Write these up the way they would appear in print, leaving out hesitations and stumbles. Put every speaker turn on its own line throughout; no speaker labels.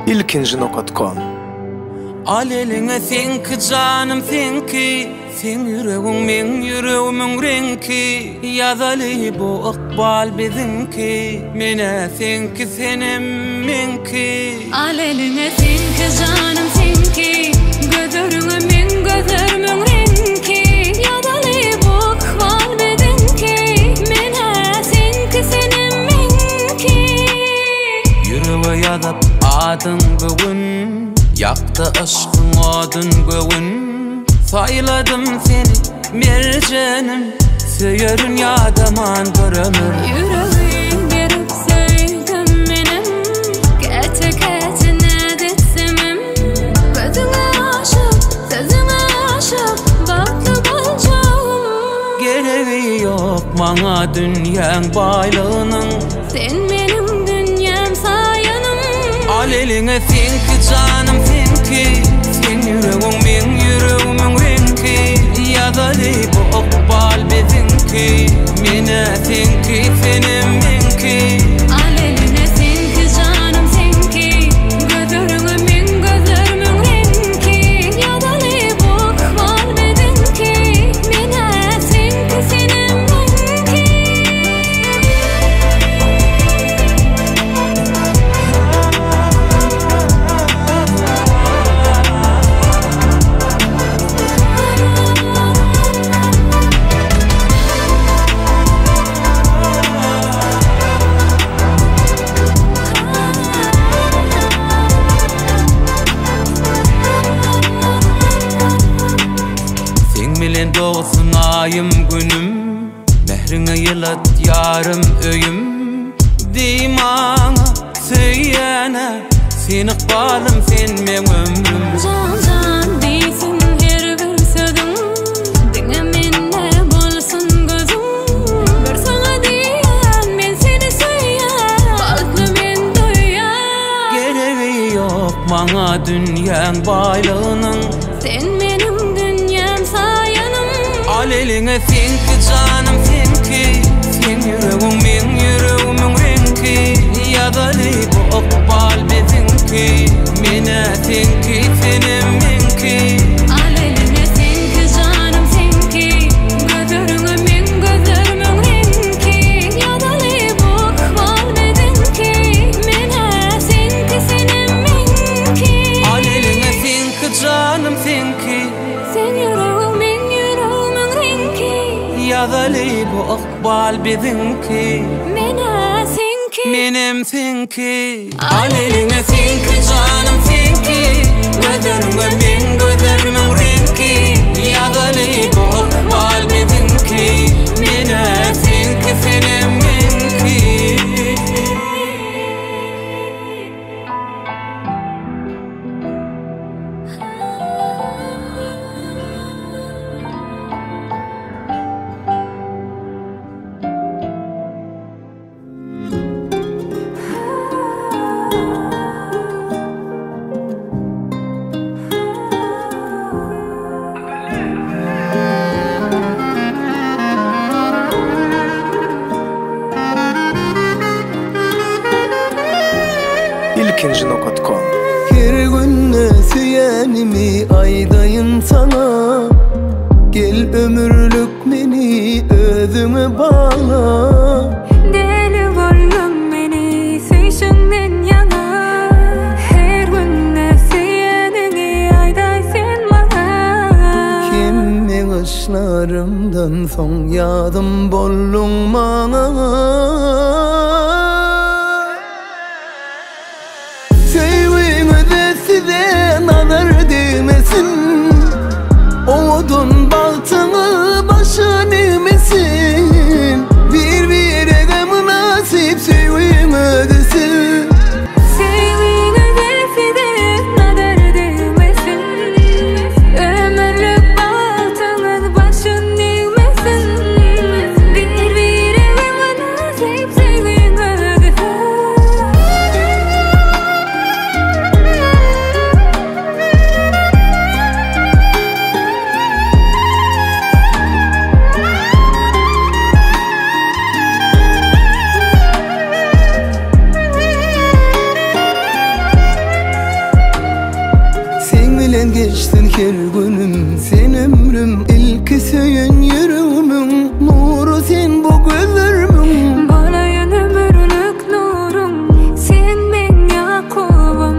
Ilkinji nokat kom.
Al eliňe seňki janym seňki Seň ýüregiň meň ýüregimiň reňki Ýazaly bu ykbal biziňki Menä seňki senem meňki.
Al eliňe seňki janym seňki Gözleriňe meň gözlerimiň reňki Ýazaly bu ykbal biziňki Menä seňki senem meňki.
Ýürege ýazyp adyň bu gün Ýakdy yşkyň odun göwün Saýladym seni merjenim Söýerin ýadaman bir ömür.
Ýüregim berip söýdüm menem Käte-käte näz etsemem Gözüňe aşyk, sözüňe aşyk Bagtly boljagym.
Geregi ýok maňa dünýäň baýlygynyň.
Sen meniň dünýäm saýanym.
Al eliňe seňki janym seňki Seň ýüregiň meň ýüregimiň reňki Ýazaly bu ykbal biziňki Menä seňki senem meňki.
Al eliňe seňki janym seňki Gözleriňe meň gözlerimiň reňki Ýazaly bu ykbal biziňki Menä seňki senem meňki.
Seň bilen dogsun aýym günüm Mähriňe ýylat ýarym öýüm Diý maňa söýýäne Sen ykbalym sen meň ömrüm.
Jan jan diýsin her bir sözüň Diňe mende bolsun gözüň Bir saňa diýýän men seni söýýän Bagtly men duýýan.
Geregi ýok maňa dünýäň baýlygynyň.
Sen meniň dünýäm saýanym.
Al eliňe seňki janym seňki Seň ýüregiň meň ýüregimiň reňki Ýazaly bu ykbal biziňki Menä seňki senem meňki.
Al eliňe seňki janym seňki Gözleriňe meň gözlerimiň reňki Ýazaly bu ykbal biziňki Menä seňki senem meňki.
Al eliňe seňki janym seňki
Seň ýüregiň meň ýüregimiň reňki
Ýazaly bu ykbal biziňki
Menä seňki
Menem seňki Al eliňe seňki janym seňki Gözleriňe meň gözlerimiň reňki Ýazaly bu ykbal biziňki Menä seňki senem meňki.
Ilkinji nokat kom.
Her günde söýenimi aýdaýyn saňa Gel ömürlük meni özüňe bagla
Deli boldum meni söýşüňden ýaňa Her günde söýeniňi aýdaý sen maňa
Hemme gyşlarymdan soň ýadym bolduň maňa Söýgüňize size nazar degmesin Owadan bagtyňyz başyn egmesin Bir-birege mynasyp söýgüňizi
Söýgüňize size nazar degmesin Ömürlük bagtyňyz başyn egmesin Bir-birege mynasyp söýgüňizi.
geçsin her günüm. Sen ömrüm ilki söýen ýüregimiň nury sen bu gözlerimiň.
Bolaýyn ömürlik nuruň sen meň Ýakubym.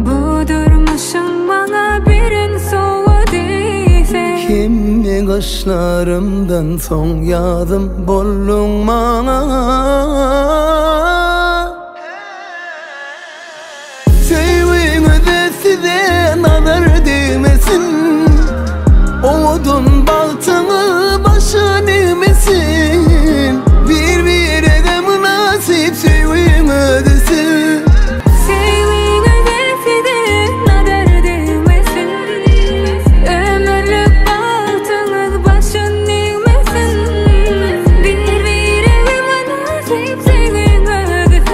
Bu durmuşyň maňa beren sowgady sen.
Hemme gaşlarymdan soň ýazym bolduň maňa. Söýgüňize size nazar degmesin. Owadan bagtyňyz başyn egmesin. Bir-birege mynasyp söýgüň özesi.
Söýgüňize size nazar degmesin. Ömürlik bagtyňyz başyn egmesin. Bir-birege mynasyp söýgüň özesi.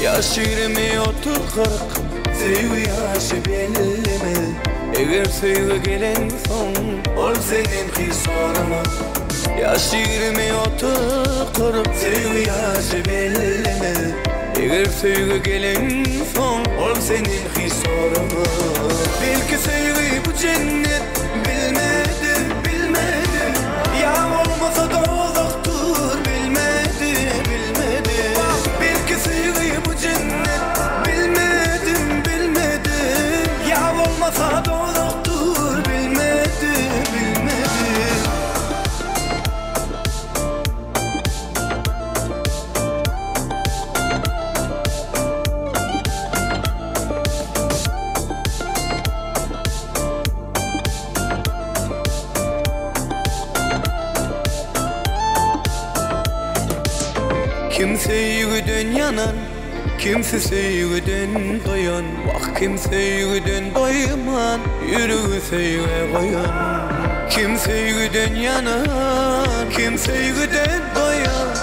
Ýaş 20 30 40 Söýgi ýaşy belleme. Eger söýgi gelen soň ol senden hiç soramaz. Ýaş 20 30 40 Söýgi ýaşy belleme. Eger söýgi gelen soň ol senden hiç soramaz. Belki söýgi bu cennet bilmedim bilmedim. Ýa bolmasa dozakdyr bilmedim bilmedim. Belki söýgi bu cennet bilmedim bilmedim. Ýa bolmasa dozakdyr bilmedim bilmedim. ýanan Kimsi söýgüden doýan Wah kim söýgüden doýman Ýüregi söýgä goýan Kim söýgüden ýanan Kim söýgüden doýan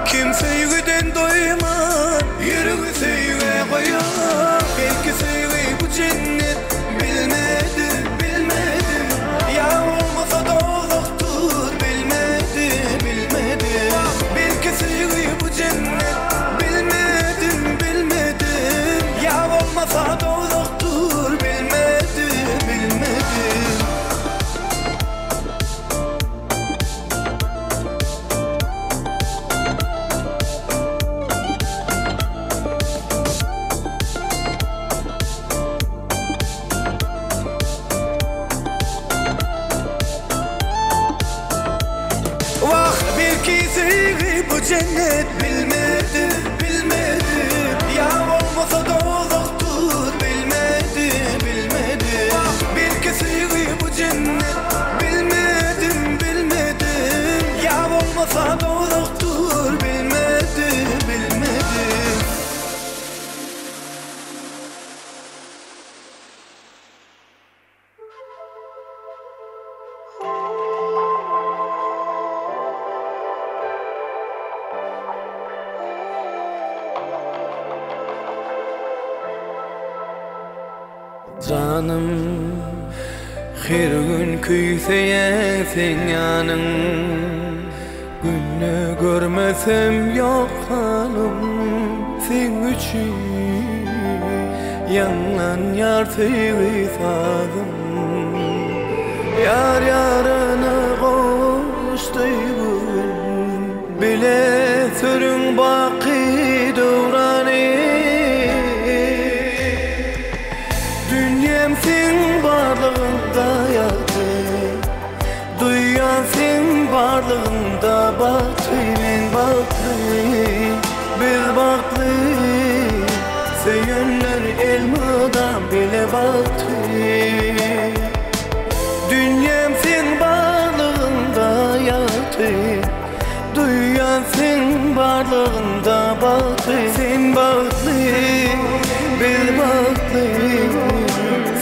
Kim söýgüden doýman Ýüregi söýgä goýan Belki söýgi bu jennet Bilmedim, bilmedim Ýa bolmasa dowzahdyr Bilmedim, bilmedim Belki söýgi bu jennet Bilmedim, bilmedim Ýa bolmasa dowzahdyr Bilmedim, bilmedim. Wah, belki söýgi bu jennet Bilmedim, bilmedim Ýa bolmasa dowzahdyr Bilmedim, bilmedim Wah, belki söýgi bu jennet Bilmedim, bilmedim Ýa bolmasa dowzahdyr Bilmedim, bilmedim. Janym, her gün küýseýän seň ýanyň, Günde görmesem ýok halym seň üçin, Ýaňlanýar söýgi sazym. Ýar ýaryna gowuşdy bu gün, Bile sürüň baky döwrany. Dünýäm seň barlygyňda ýagty, Duýýan seň barlygyňda bagty men bagtly, biz bagtly Söýenler elmydam bile bagtly Dünýäm seň barlygyňda ýagty Duýýan seň barlygyňda bagty Sen bagtly, biz bagtly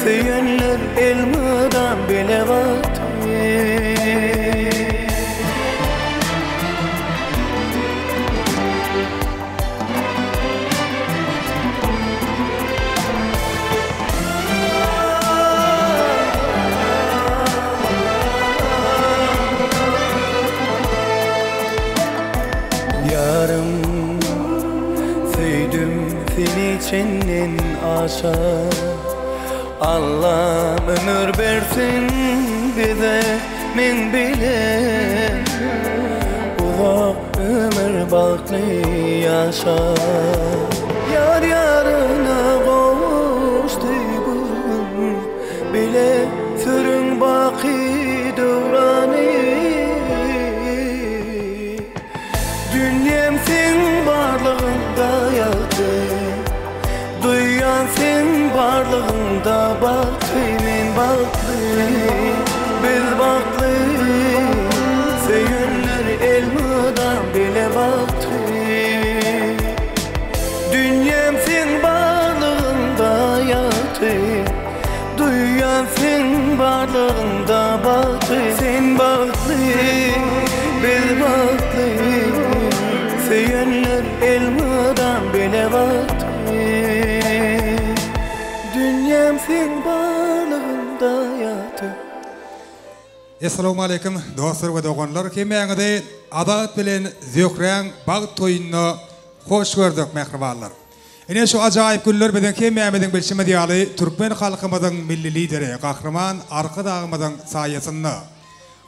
Söýenler elmydam bile bagtly. Ýarym, söýdüm seni çenden aşa. Allam ömür bersin bize men bile Uzak ömür bagtly ýaşa Ýar ýaryna gowuşdy bu gün Bile sürüň baky döwrany Dünýäm seň barlygyňda ýagty Duýýan seň barlygyňda bagtly men bagtly Biz bagtly Söýenler elmydam bile bagtly Dünýäm seň barlygyňda ýagty Duýýan seň barlygyňda bagtly Sen bagtly, biz bagtly Söýenler elmydam bile bagtly Dünýäm seň barlygyňda ýagty.
Essalawmaleýkim dostlar we doganlar hemmäňizi Azat bilen Zöhräň bagt toýunda hoş gördük mähribanlar. Ine şu ajaýyp günler biziň hemmämiziň bilşimiz ýaly türkmen halkymyzyň Milli Lideri Gahryman Arkadagymyzyň saýasynda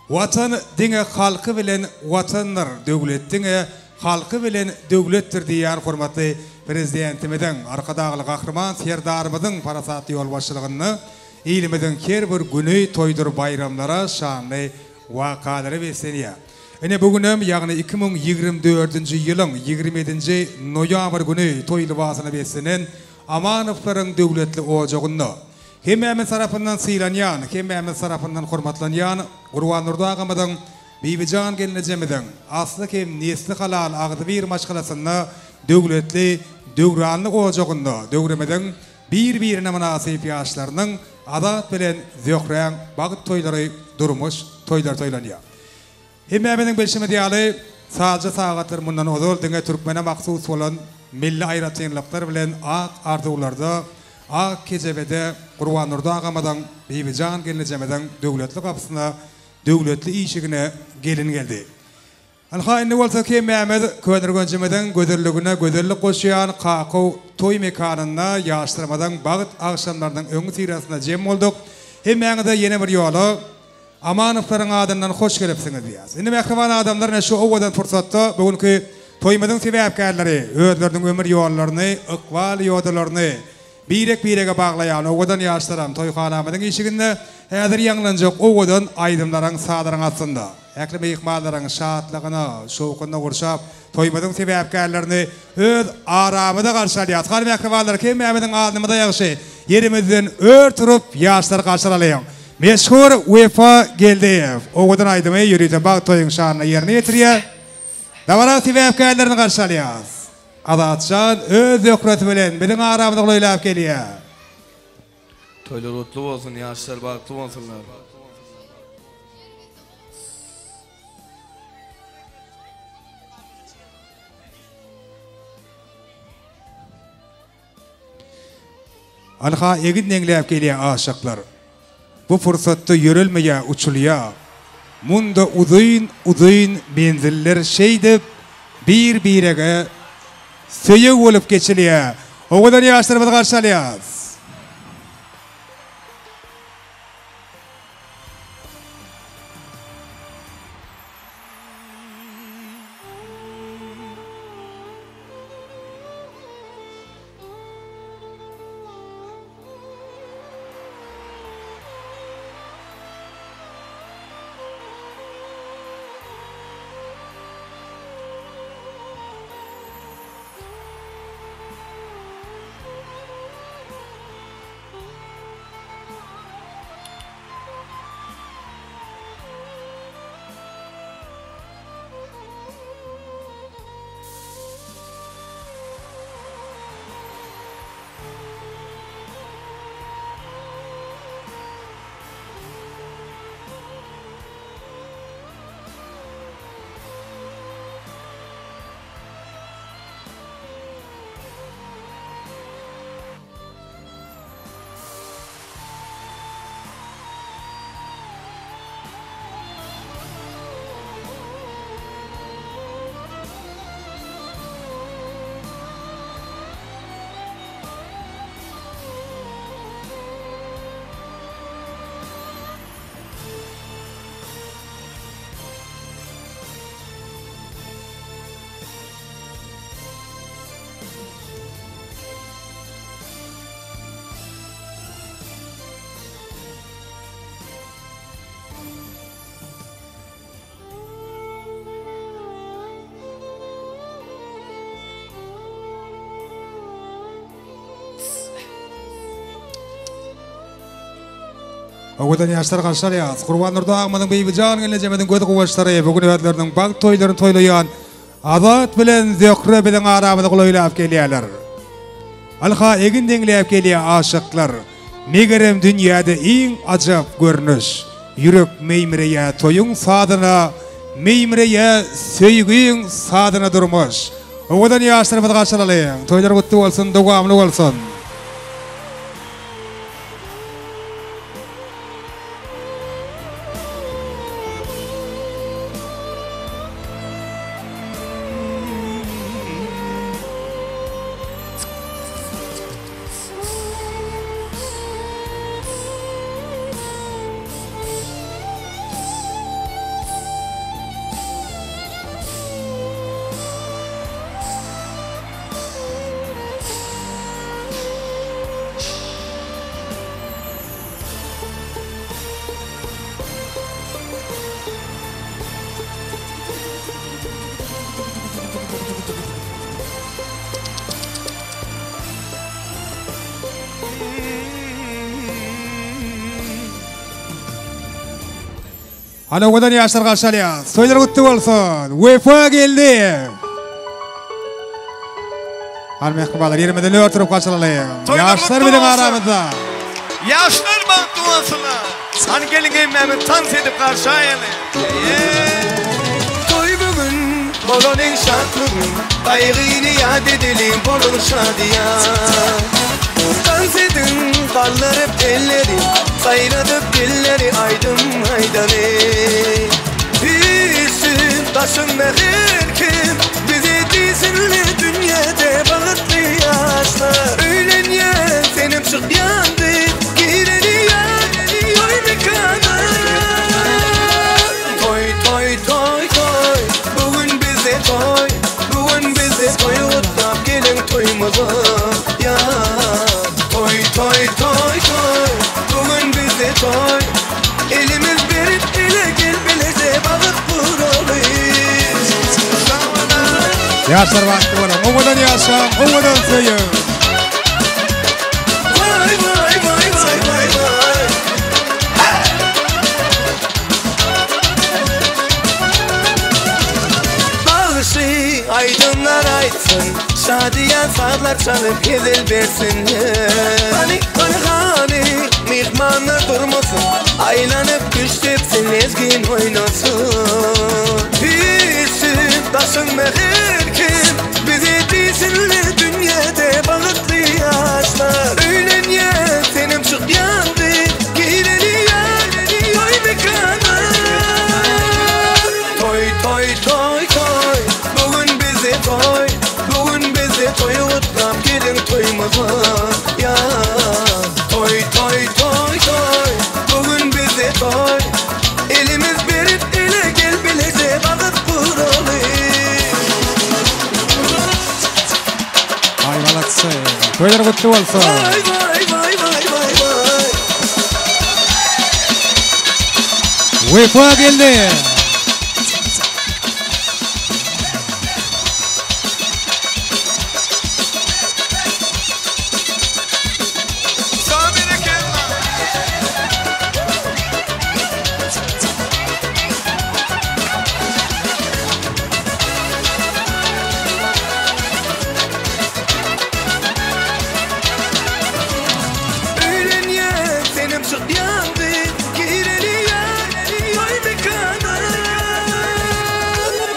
Watan diňe halky bilen Watandyr, döwlet diňe halky bilen döwletdir diýýän hormatly Prezidentimiziň, Arkadagly Gahryman Serdarymyzyň parasatly ýolbaşçylygynda ilimiziň her bir güni toýdur baýramlara, şanly wakalara beslenýär. Ine, bu günem, ýagny 2024-nji ýylyň 27-nji noýabr güni toý lybasyna beslenen Amanowlaryň döwletli ojagynda hemmämiz tarapyndan sylanýan, hemmämiz tarapyndan hormatlanýan Gurbandurdy agamyzyň Bibijan gelnejemiziň asly hem nesli halal agzybir maşgalasynda döwletli döwranly ojagynda döwrümiziň bir-birine mynasyp ýaşlarynyň Azat bilen Zöhräň bagt toýlary durmuş toýlary toýlanýar. Hemmämiziň bilşimiz ýaly, saja sagatlar mundan ozal diňe türkmene mahsus bolan milli aýratynlyklar bilen ak arzuwlarda, ak kejebede Gurbandurdy agamyzyň, Bibijan gelnejemiziň döwletli gapysyna, döwletli işigine gelin geldi. Ynha, indi bolsa hemmämiz Köneürgenjimiziň gözelligine gözellik goşýan Kakow toý mekanynda ýaşlarymyzyň bagt agşamlarynyň öňüsyrasynda jem bolduk. Hemmäňize ýene bir ýola Amanowlaryň adyndan hoş gelipsiňiz diýýäs. Indi mähriban adamlar ine şu owadan pursatda bu günki toýumyzyň sebäpkärleri özleriniň ömür ýollaryny, ykbal ýodalaryny birek-birege baglaýan owadan ýaşlaram toýhanamyzyň işiginde häzir ýaňlanjak owadan aýdymlaryň sazlaryň astynda ähli myhmanlaryň şatlygyna, şowhunyna gurşap toýumyzyň sebäpkärlerini öz aramyza garşy alýas. Hany mähribanlar hemmämiziň alnymyza ýagşy ýerimizden ör turup ýaşlary garşy alalyň. Meşhur Wepa Geldiýew owadan aýdymy ýörite bagt toýuň şanyna ýerine ýetirýär. Dabara sebäpkärlerini garşy alýas. Azatjan öz zöhresi bilen biziň aramyza golaýlap gelýär.
Toýlar gutly bolsun, ýaşlar bagtly bolsunlar.
Anha egin deňläp gelýär aşyklar. Bu pursatda ýörelmeýär, uçulýar. Munda uzyn, uzyn menziller şeýdip bir-birege söýeg bolup geçilýär. Owadan ýaşlarymyzy garşy alýas. Owadan ýaşlar garşy alýas. Gurbandurdy agmyzyň Bibijan gelnejemiziň göz guwançlary bu gün özleriniň bagt toýlaryny toýlaýan Azat bilen Zöhre biziň aramyza golaýlap gelýärler. Ynha egin deňläp gelýär aşyklar. Megerem dünýäde iň ajap görnüş. Ýürek meýmireýär toýuň sazyna, Meýmireýär söýgiň sazyna durmuş. Owadan ýaşlarymyzy garşy alalyň. Toýlar gutly bolsun, dowamly bolsun. Hany owadan ýaşlar garşy alýas. Toýlar gutly bolsun. Wepa geldi. Hany mähribanlar ýerimizden ör turup garşy alalyň. Ýaşlar biziň aramyzda.
Ýaşlar bagtly bolsunlar. Hany geliň hemmämiz tans edip garşy aýaly.
Toý bu gün bolan iň şatly gün Gaýgyny ýat edeliň boluň şadyýan Tans ediň galdyryp elleri Saýradyp dilleri aýdym aýdaly Üýşsün daşyňda her kim Bizi diýsinler dünýäde bagtly ýaşlar Öýlenýän senem çykýan diýip Gireli ýa toý mekana Toý toý toý toý Bu gün bizde toý Bu gün bizde toý gutlap geliň toýumyza ýa Toý toý toý toý Bu gün bizde toý Elimiz berip ele gel bileje bagyt guraly.
Ýaşlar bagtly boluň, owadan ýaşaň, owadan söýüň.
Waý waý waý waý waý waý. Bagşy aýdymlar aýtsyn, şadyýan sazlar çalyp hezil bersin. Hany hany hany myhmanlar durmasyn, aýlanyp küşt etsin, lezgin oýnasyn. Üýşsün daşyňda her kim, bizi diýsinler dünýäde bagtly ýaşlar. Öýlenýän senem çykýan diýip, gireli ýa toý mekana. Toý toý toý toý, bu gün bizde toý, bu gün bizde toý gutlap geliň toýumyza ýa. Toý toý toý toý, bu gün bizde toý, elimiz berip ele gel bileje bagyt guraly.
Aý malatsy. Toýlar gutly bolsun.
Waý waý waý waý waý waý.
Wepa geldi.
Sag berekella.
Öýlenýän senem çykýan diýip, gireli ýa toý mekana.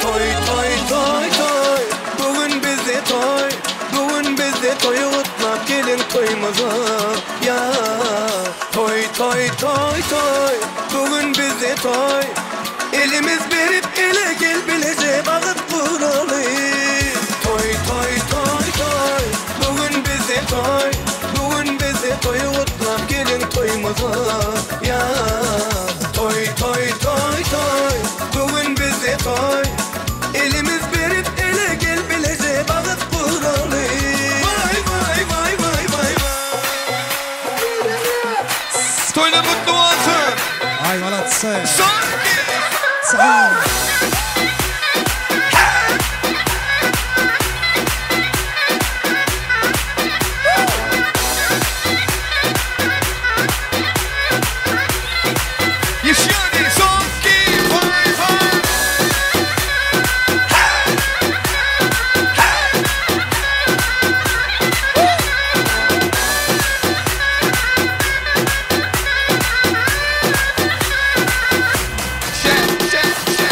Toý toý toý toý, bu gün bizde toý, bu gün bizde toý gutlap geliň toýumyza ýa. Toý toý toý toý, bu gün bizde toý, elimiz berip ele gel bileje bagyt guraly. Toý toý toý toý, bu gün bizde toý, bu gün bizde toý gutlap geliň toýumyza ýa. Toý toý toý toý, bu gün bizde toý, elimiz berip ele gel bileje bagyt guraly. Waý waý waý waý waý waý.
Toýlar gutly bolsun.
Aý malatsy.
Son iki.
Sag.
Ýeşýäni son iki waý waý. Şe şe şe.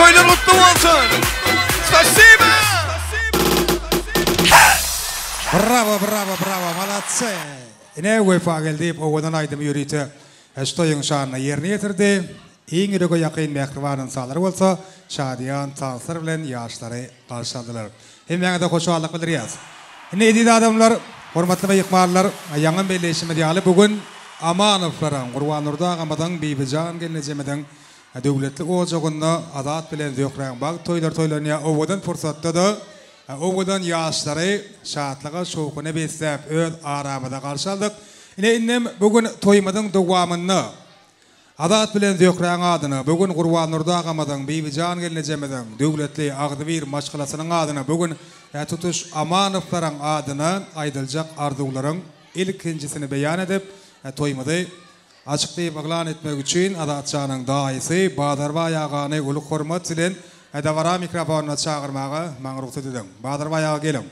Toýlar gutly bolsun. Spasiba.
Bravo bravo bravo maladse. Ine Wepa Geldiýew owadan aýdymy ýörite şu toýuň şanyna ýerine ýetirdi. Iň ýürege ýakyn mähriban ynsanlar bolsa şadyýan tanslar bilen ýaşlary garşy aldylar. Hemmäňize hoşallyk bildirýäs. Indi eziz adamlar, hormatly myhmanlar, ýaňam belleýşimiz ýaly bu gün Amanowlaryň, Gurbandurdy agamyzyň, Bibijan gelnejemiziň döwletli ojagynda Azat bilen Zöhräň bagt toýlary toýlanýar. Owadan pursatda-da owadan ýaşlary şatlyga, şowhuna besläp öz aramyza garşy aldyk. Ine indem bu gün toýumyzyň dowamynda Azat bilen Zöhräň adyna, bu gün Gurbandurdy agamyzyň, Bibijan gelnejemiziň, döwletli, agzybir maşgalasynyň adyna, bu gün tutuş Amanowlaryň adyna aýdyljak arzuwlaryň ilkinjisini beýan edip, toýumyzy açyk diýip yglan etmek üçin Azatjanyň daýysy Bazarbaý agany uly hormat bilen dabara mikrofonyna çagyrmaga maňa rugsat ediň. Bazarbaý aga geliň.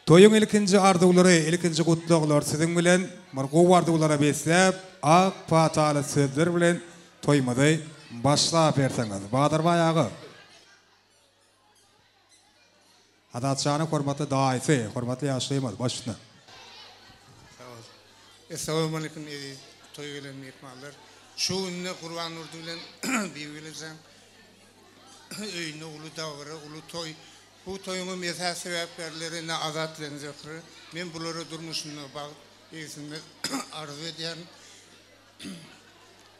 Toýuň ilkinji arzuwlary, ilkinji gutlaglar siziň bilen bir gowy arzuwlara besläp, ak pataly sözler bilen toýumyzy başlap berseňiz. Bazarbaý aga. Azatjanyň hormatly daýysy, hormatly ýaşulymyz, baş üstüne.
Sag bol. Essalawmaleýkum eziz toý gelen myhmanlar. Şu günde Gurbandurdy bilen Bibigül ejäň öýünde uly dabara, uly toý. Bu toýuňam esasy sebäpkärleri ine Azat bilen Zöhre. Men bulara durmuşynda bagt, egsilmez arzuw edýärin.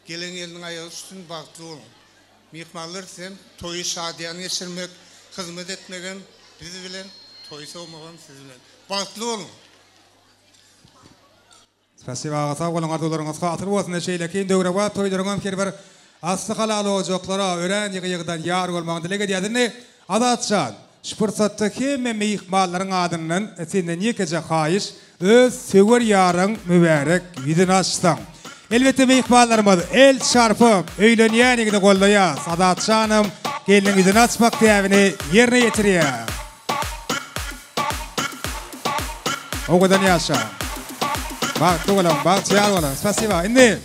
Gelen gelniň aýagy düşsün, bagtly boluň. Myhmanlar sizem toýy şadyýan geçirmek, hyzmat etmegem biz bilen, toýy sowmagam siz bilen. Bagtly boluň!
Spasiba aga sag boluň arzuwlaryňyz hasyl bolsun şeýlekin döwrebap toýlaryňam her bir asly halal ojaklara örän ýygy ýygydan ýar bolmagyny dileg edýäs indi Azatjan şu pursatda hemme myhmanlaryň adyndan senden ýekeje haýyş öz söwer ýaryň mübärek ýüzüni açsaň elbetde myhmanlarymyz el çarpyp öýlenýän ýigidi goldaýas Azatjanam gelniň ýüzüni açmak däbini ýerine ýetirýär. Owadan ýaşa. Bagtly boluň, bagtyýar boluň. Spasiba. Indi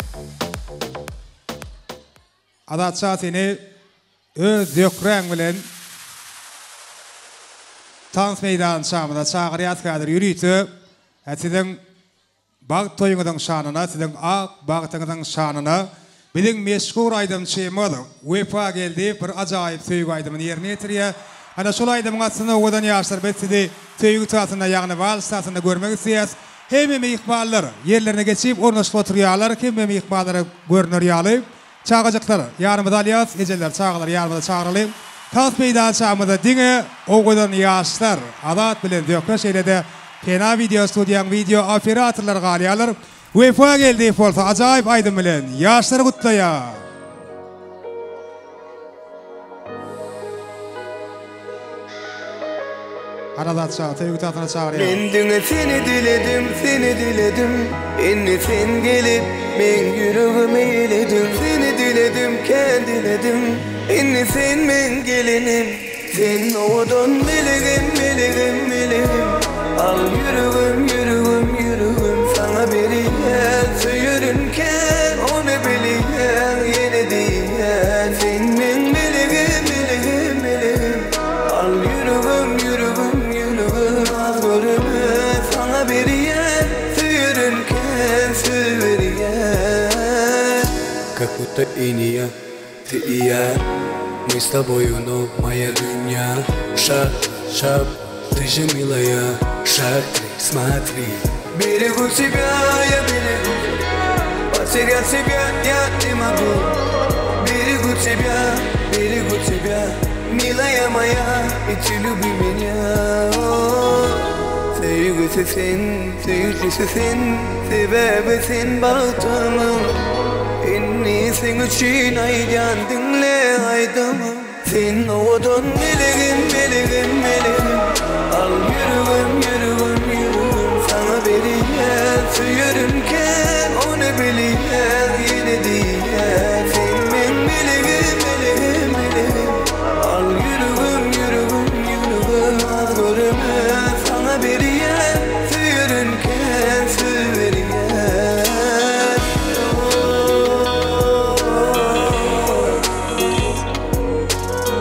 Azatşa seni öz zöhräň bilen tans meýdançamyza çagyrýas häzir ýörite siziň Bagt toýuňyzyň şanyna, siziň ak bagtyňyzyň şanyna biziň meşhur aýdymçymyz Wepa Geldiýew bir ajaýyp söýgi aýdymyny ýerine ýetirýär. Ana şol aýdymyň astynda owadan ýaşlar biz sizi söýgi tasynda ýagny wals tasynda görmek isleýäs. Hemme myhmanlar ýerlerine geçip ornaşyp oturýarlar, hemme myhmanlara görner ýaly. Çagajyklar ýanymyza alýas, ejeler çagalary ýanymyza çagyralyň. Tans meýdançamyzda diňe owadan ýaşlar, Azat bilen Zöhre şeýle-de Pena wideo studiýaň wideo operatorlary galýarlar. Wepa Geldiýew bolsa ajaýyp aýdym bilen ýaşlary gutlaýar. Hany Azatjan, söýgi tansyna çagyrýar.
Men diňe seni diledim, seni diledim Indi sen gelip meň ýüregimi elediň Seni diledim, kän diledim Indi sen meň gelinim Sen owadan melegim, melegim, melegim Al ýüregim, ýüregim, ýüregim Saňa berýän, söýerin kän Ony bilýäň, ýene diýýän Sen meň melegim, melegim, melegim Al ýüregim, ýüregim, ýüregim Az göreme saňa berýän Söýerin kän söýüberýän
Как будто и не я, ты и я Мы с тобою, но моя дунья Шаг, шаг, ты же милая Шаг, смотри
Берегу тебя, я берегу Потерять тебя я не могу Берегу тебя, берегу тебя Милая моя, и ты люби меня Söýgüsi sen, söýüjisi sen Sebäbi sen bagtymyň Indi seň üçin aýdýan diňle aýdymym Sen owadan melegim, melegim, melegim Al ýüregim, ýüregim, ýüregim Saňa berýän, söýerin kän Ony bilýän, ýene diýýän Sen meň melegim, melegim, melegim Al ýüregim, ýüregim, ýüregim Az göreme saňa berýän Söýerin kän, söýüberýän Oh.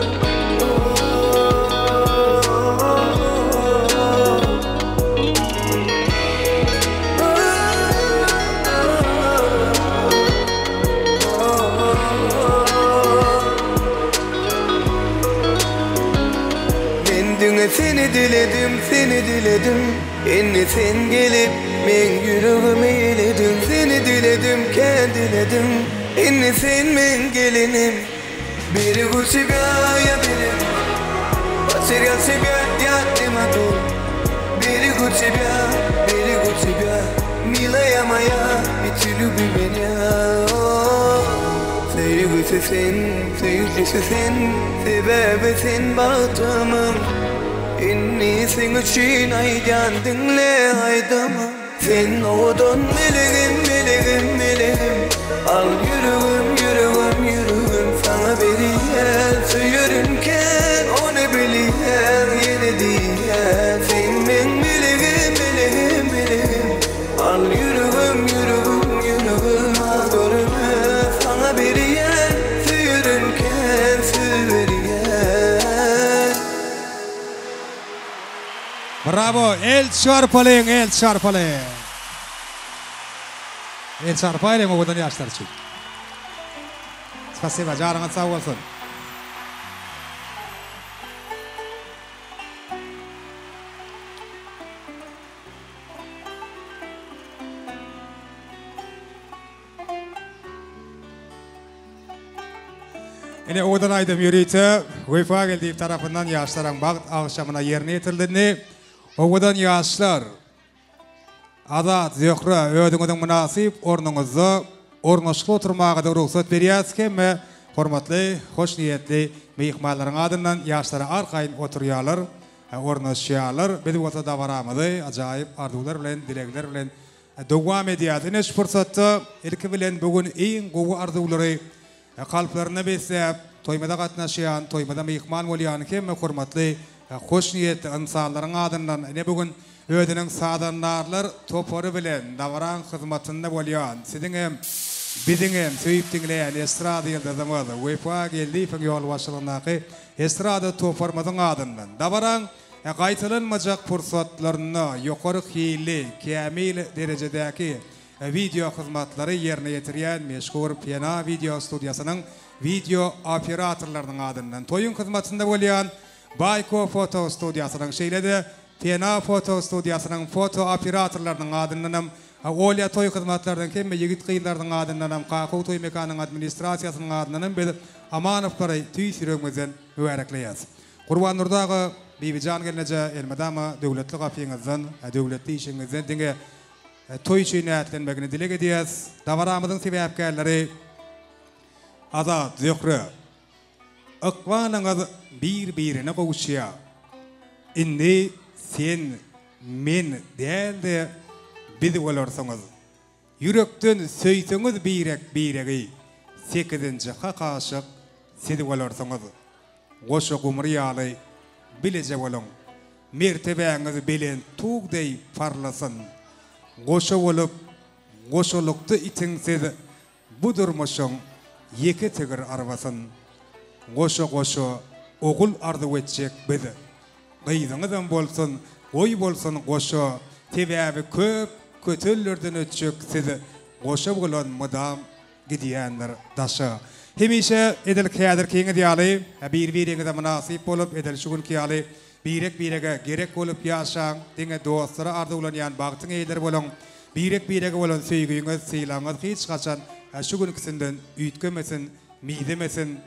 diledim, indi sen gelip meň ýüregimi elediň. Seni diledim, kän diledim, indi sen meň gelinim. Берегу тебя я берегу, потерял тебя я не могу. Берегу тебя, берегу тебя, милая моя, и ты люби меня. Söýgüsi sen, söýgüsi sen, sebäbi sen bagtymyň. Indi seň üçin aýdýan diňle aýdymy. Sen owadan melegim, melegim, melegim. Al ýüregim, ýüregim, ýüregim saňa berýän. Söýerin kän, ony bilýän, ýene diýýän. Sen meň melegim, melegim, melegim. Al ýüregim, ýüregim, ýüregim az görme saňa berýän. Söýerin kän, söýüberýän.
Bravo el çarpalyň el çarpalyň. El çarpaýlyň owadan ýaşlar üçin. Spasiba janyňyz sag bolsun. Ine owadan aýdym ýörite Wepa Geldiýew tarapyndan ýaşlaryň bagt agşamyna ýerine ýetirildi. Owadan ýaşlar Azat, Zöhre özüňiziň mynasyp ornuňyzda ornaşykly oturmaga-da rugsat berýäs hemme hormatly, hoşniýetli myhmanlaryň adyndan ýaşlara arkaýyn oturýarlar, ornaşýarlar. Biz bolsa dabaramyzy ajaýyp arzuwlar bilen, dilegler bilen Dowam edýär. Ine şu pursatda ilki bilen bu gün iň gowy arzuwlary kalplarynda besläp, toýumyza gatnaşýan, toýumyza myhman bolýan hemme hormatly, hoşniýetli ynsanlaryň adyndan ine bu gün özüniň sazandarlar topary bilen dabaraň hyzmatynda bolýan, siziň hem, biziň hem söýüp diňleýän estrada ýyldyzymyz Wepa Geldiýewiň ýolbaşçylygyndaky estrada toparymyzyň adyndan dabaraň Gaýtalanmajak pursatlarynda ýokary hilli, kämil derejedäki wideo hyzmatlary ýerine ýetirýän meşhur Pena wideo studiýasynyň wideo operatorlarynyň adyndan toýuň hyzmatynda bolýan Baýko foto studiýasynyň şeýle-de Pena foto studiýasynyň foto operatorlarynyň adyndanam Olýa toý hyzmatlarynyň hemme ýigit-gyzlarynyň adyndanam Kakow toý mekanynyň administrasiýasynyň adyndanam biz Amanowlary tüýs ýüregimizden mübärekleýäs. Gurbandurdy aga, Bibijan gelneje elmydama döwletli gapyňyzdan, döwletli işigiňizden diňe toý üçin ätlenmegini dileg edýäs. Dabaramyzyň sebäpkärleri Azat, Zöhre. Ykbalyňyz bir-birine gowuşýar. Indi sen, men däl-de biz bolarsyňyz. Ýürekden söýseňiz birek-biregi, sekizinji hak aşyk siz bolarsyňyz. Goşa gumry ýaly bileje boluň. Mertebäňiz belent tug deý parlasyn. Goşa bolup, goşalykda itiň siz bu durmuşyň ýeke tigir arbasyn. Goşa-goşa ogul arzuw etjek biz. Gyzyňyzam bolsun, goý bolsun goşa, sebäbi köp kötellerden ötjek siz goşa bolan mydam gidýändir daşa. Hemişe edil häzirkiňiz ýaly bir-biriňize mynasyp bolup, edil şu günki ýaly birek-birege gerek bolup ýaşaň, diňe dostlara arzuwlanýan bagtyň eýeleri boluň, birek-birege bolan söýgüňiz, sylagyňyz hiç haçan şu günküsinden üýtgemesin, mizemesin.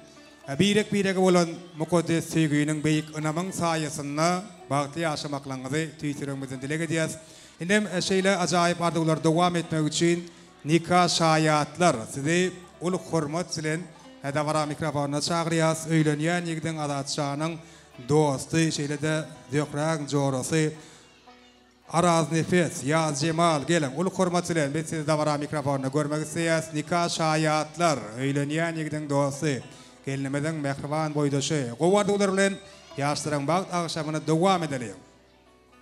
Birek-birege bolan mukaddes söýginiň, beýik ynamyň saýasynda bagtly ýaşamaklaryňyzy tüýs ýüregimizden dileg edýäs. Indem şeýle ajaýyp arzuwlary dowam etmek üçin nika şaýatlar sizi uly hormat bilen dabara mikrofonyna çagyrýas. Öýlenýän ýigidiň Azatjanyň dosty, şeýle-de Zöhräň jorasy Araznepes, Ýazjemal, geliň, uly hormat bilen biz sizi dabara mikrofonynda görmek isleýäs. Nika şaýatlar, öýlenýän ýigidiň dosty, gelnimiziň mähriban boýdaşy. Gowy arzuwlar bilen ýaşlaryň bagt agşamyny dowam edeliň.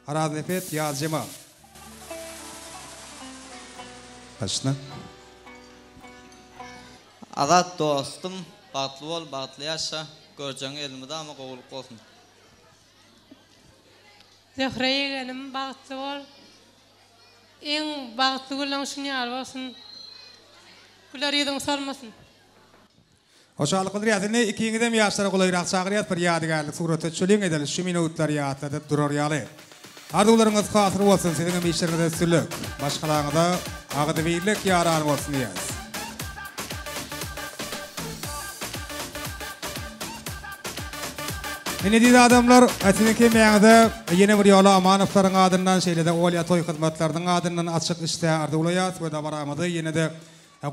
Araznepes, Ýazjemal. Başla.
Azat dostum, bagtly bol, bagtly ýaşa, görjegiň elmydama gowulyk bolsun.
Zöhre ýegenim bagtly bol. Iň bagtly günleň şun ýaly bolsun. Güler ýüzüň solmasyn.
Hoşallyk bildirýäs. Indi ikiňizem ýaşlara golaýrak çagyrýas bir ýadygärlik surata düşeliň edil şu minutlary ýatladyp durar ýaly. Arzuwlaryňyz hasyl bolsun, siziň hem işleriňizde üstünlik, maşgalaňyza agzybirlik ýaran bolsun diýýäris. Ine eziz adamlar, siziň hemmäňize ýene bir ýola Amanowlaryň adyndan, şeýle-de Olýa toý hyzmatlarynyň adyndan açyk işdä arzuwlaýas we dabaramyzy ýene-de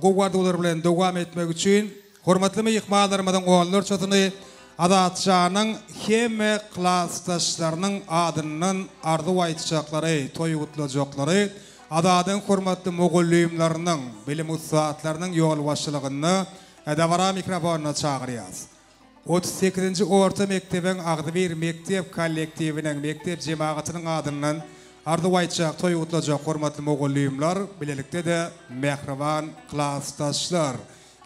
gowy arzuwlar bilen dowam etmek üçin hormatly myhmanlarymyzyň onlarçasyny Azatjanyň hemme klasdaşlarynyň adyndan arzuw aýtjaklary, toý gutlajaklary Azadyň hormatly mugallymlarynyň, bilim ussatlarynyň ýolbaşçylygynda dabara mikrofonyna çagyrýas. 38-nji orta mekdebiň agzybir mekdep kollektiwiniň, mekdep jemagatynyň adyndan arzuw aýtjak, toý gutlajak hormatly mugallymlar, bilelikde-de mähriban klasdaşlar!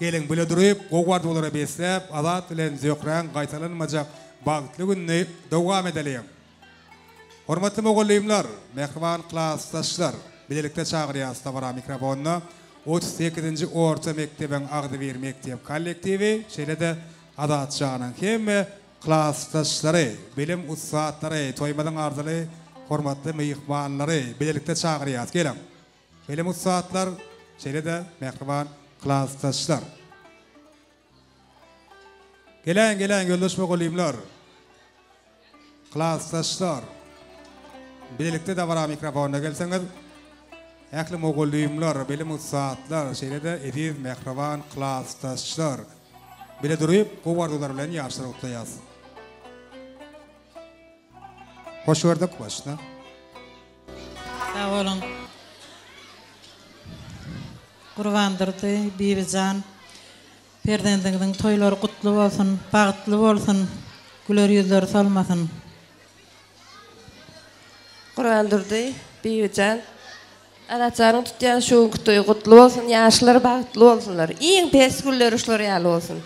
Geliň, bile durup, gowy arzuwlara besläp, Azat bilen Zöhräň gaýtalanmajak bagtly gününi dowam edeliň! Hormatly mugallymlar, mähriban klasdaşlar! Bilelikde çagyrýarys dabara mikrofonyna 38-nji orta mekdebiň agzybir mekdep kollektiwi, şeýle-de Azatjanyň hemme klasdaşlary, bilim ussatlary, toýumyzyň arzyly hormatly myhmanlary bilelikde çagyrýarys. Geliň, bilim ussatlar, şeýle-de mähriban klasdaşlar! Geläýiň, geläýiň, ýoldaş mugallymlar! Klasdaşlar! Bilelikde dabara mikrofonyna gelseňiz, ähli mugallymlar, bilim ussatlar, şeýle-de eziz mähriban klasdaşlar bile durup, gowy arzuwlar bilen ýaşlary gutlaýas. Hoş gördük, başla.
Sag boluň. Gurbandurdy, Bibijan, perzendiňiziň toýlary gutly bolsun, bagtly bolsun, güler ýüzleri solmasyn.
Gurbandurdy, Bibijan, Azatjanyň tutýan şu günki toýy gutly bolsun, ýaşlar bagtly bolsunlar. Iň pes günleri şular ýaly bolsun.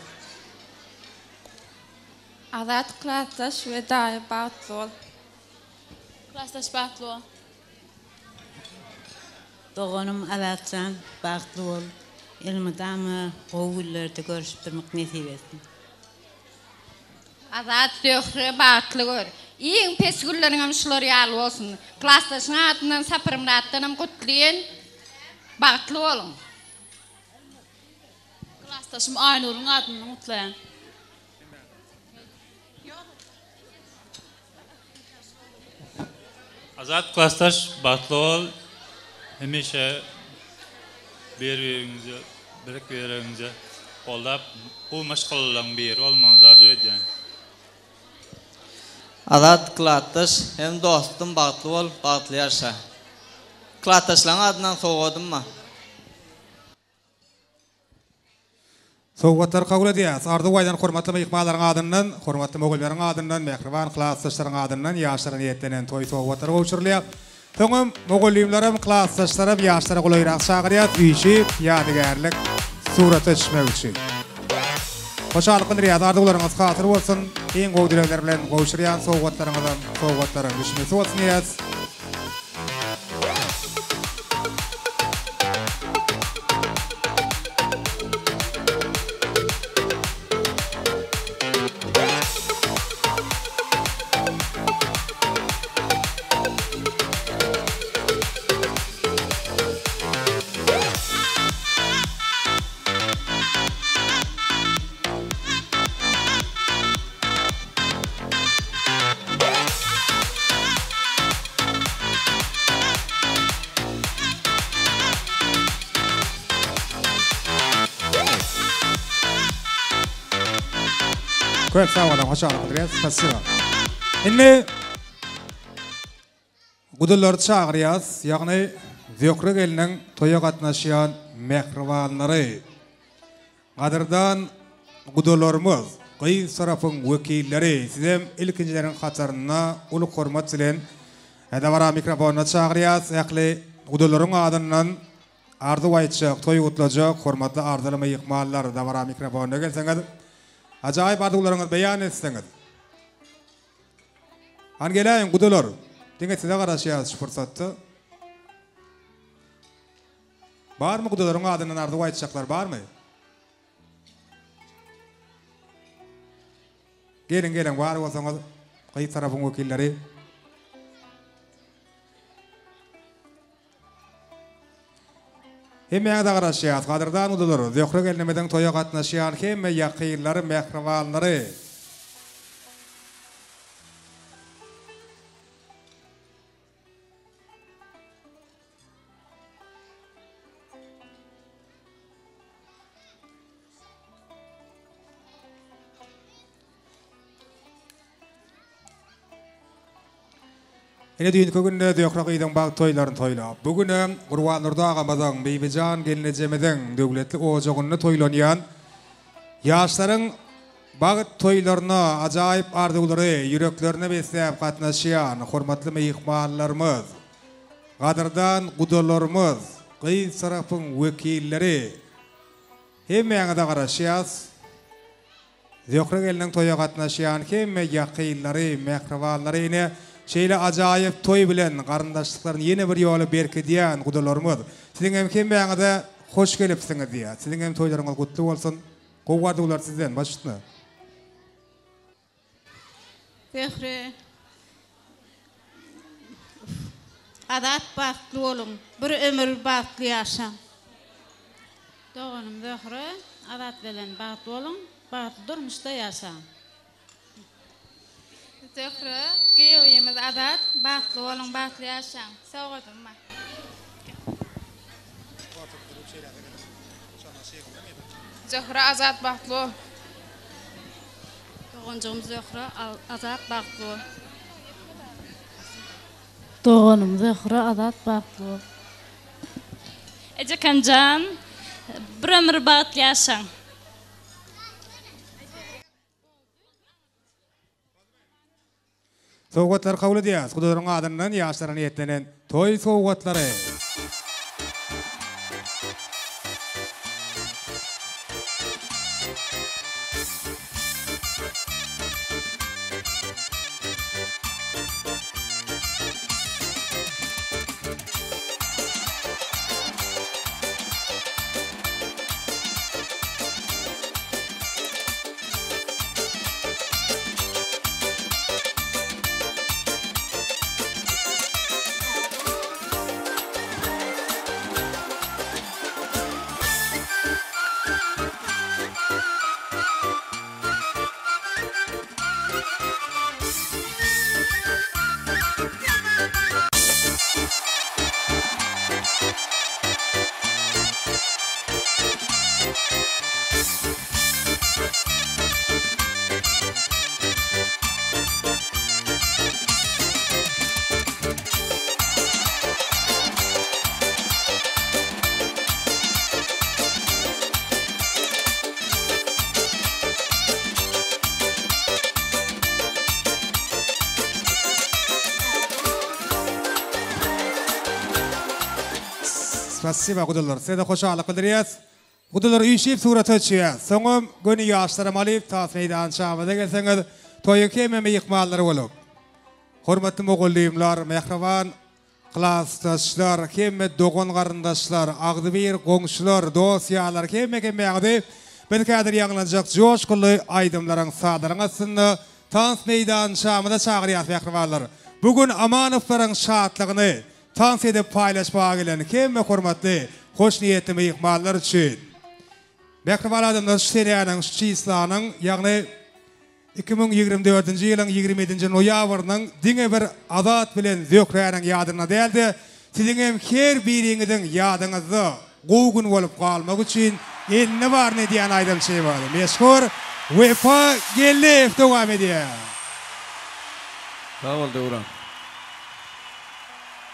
Azat klasdaş we daýy bagtly bol. Klasdaş bagtly bol.
Doganym Azatjan bagtly bol elmydama gowy günlerde görüşüp durmak nesip etsin.
Azat Zöhre bagtly gör. Iň pes günleriňem şular ýaly bolsun. Klasdaşyň adyndan Saparmyratdanam gutlaýyn. Bagtly boluň.
Klasdaşym Aýnuryň adyndan gutlaýan.
Azat klasdaş bagtly bol hemişe bir biriňizi birek biregiňizi goldap gowy maşgalalaryň biri bolmagyňyzy arzuw edýän.
Azat klatdaş hem dostum bagtly bol bagtly ýaşa. Klatdaşlaň adyndan sowgadym bar.
Sowgatlary kabul edýäris. Arzuw aýdan hormatly myhmanlaryň adyndan, hormatly mugallymlaryň adyndan, mähriban klasdaşlaryň adyndan ýaşlara niýetlenen toý sowgatlary gowşurylýar. Soňam mugallymlaram, klasdaşlaram ýaşlara golaýrak çagyrýas, üýşüp, ýadygärlik surata düşmek üçin. Hoşallyk bildirýäris. Arzuwlaryňyz hasyl bolsun. Iň gowy dilegler bilen gowşurýan sowgatlaryňyzam sowgatlaryň düşmesi bolsun diýýäris. Köp sag boluň, hoşallyk bildirýäs. Spasiba. Indi gudalary çagyrýas, ýagny Zöhre gelniň toýa gatnaşýan mähribanlary. Gadyrdan gudalarymyz, gyz tarapyň wekilleri, sizem ilkinjileriň hatarynda uly hormat bilen dabara mikrofonyna çagyrýas. Ähli gudalaryň adyndan arzuw aýtjak, toý gutlajak hormatly arzyly myhmanlar dabara mikrofonyna gelseňiz, ajaýyp arzuwlaryňyzy beýan etseňiz. Hany geläýiň gudalar, diňe size garaşýarys şu pursatda. Barmy gudalaryň adyndan arzuw aýtjaklar barmy? Geliň geliň bar bolsaňyz gyz tarapyň wekilleri. Hemmäňize garaşýas, gadyrdan guzular, Zöhre gelnimiziň toýa gatnaşýan hemme ýakynlary, mähribanlary. Ine düýnki günde Zöhre gyzyň bagt toýlaryny toýlap, bu günem Gurbandurdy agamyzyň, Bibijan gelnejemiziň döwletli ojagynda toýlanýan ýaşlaryň bagt toýlaryna ajaýyp arzuwlary ýüreklerine besläp gatnaşýan hormatly myhmanlarymyz, gadyrdan gudalarymyz, gyz tarapyň wekilleri hemmäňize garaşýas. Zöhre gelniň toýa gatnaşýan hemme ýakynlary, mähribanlary ine, şeýle ajaýyp toý bilen garyndaşlyklaryny ýene bir ýola berkidýän gudalarymyz, siziň hem hemmäňize hoş gelipsiňiz diýýär. Siziň hem toýlaryňyz gutly bolsun! Gowy arzuwlar sizden, baş üstüne!
Zöhre Azat bagtly boluň bir ömür bagtly ýaşaň. Doganym Zöhre Azat bilen bagtly boluň bagtly durmuşda ýaşaň.
Zöhre giýewimiz Azat bagtly boluň bagtly ýaşaň. Sowgadym bar.
Zöhre Azat bagtly bol.
Doganjygym Zöhre Azat bagtly bol.
Doganym Zöhre Azat bagtly bol.
Ejekanjan bir ömür bagtly ýaşaň.
Sowgatlary kabul edýäris. Gudalaryň adyndan ýaşlara niýetlenen toý sowgatlary. Spasiba gudalar. Size-de hoşallyk bildirýäs. Gudalar üýşüp surata düşýär. Soňam göni ýaşlaram alyp tas meýdançamyza gelseňiz toýuň hemme myhmanlary bolup. Hormatly mugallymlar, mähriban klasdaşlar, hemme dogan-garyndaşlar, agzybir goňşular, dost-ýarlar hemme hemmäňizi biz häzir ýaňlanjak joşgunly aýdymlaryň, sazlaryň astynda tans meýdançamyza çagyrýas mähribanlar. Bu gün Amanowlaryň şatlygyny Tans edip paýlaşmaga gelen hemme hormatly, hoşniýetli myhmanlar üçin. Mähriban adamlar şu senäniň, şu çislanyň, ýagny 2024-nji ýylyň 27-nji noýabrynyň diňe bir Azat bilen Zöhräniň ýadynda däl-de, siziň hem her biriňiziň ýadyňyzda gowy gün bolup galmagy üçin elinde baryny edýän aýdymçymyz, meşhur Wepa Geldiýew dowam edýär.
Sag bol Döwran.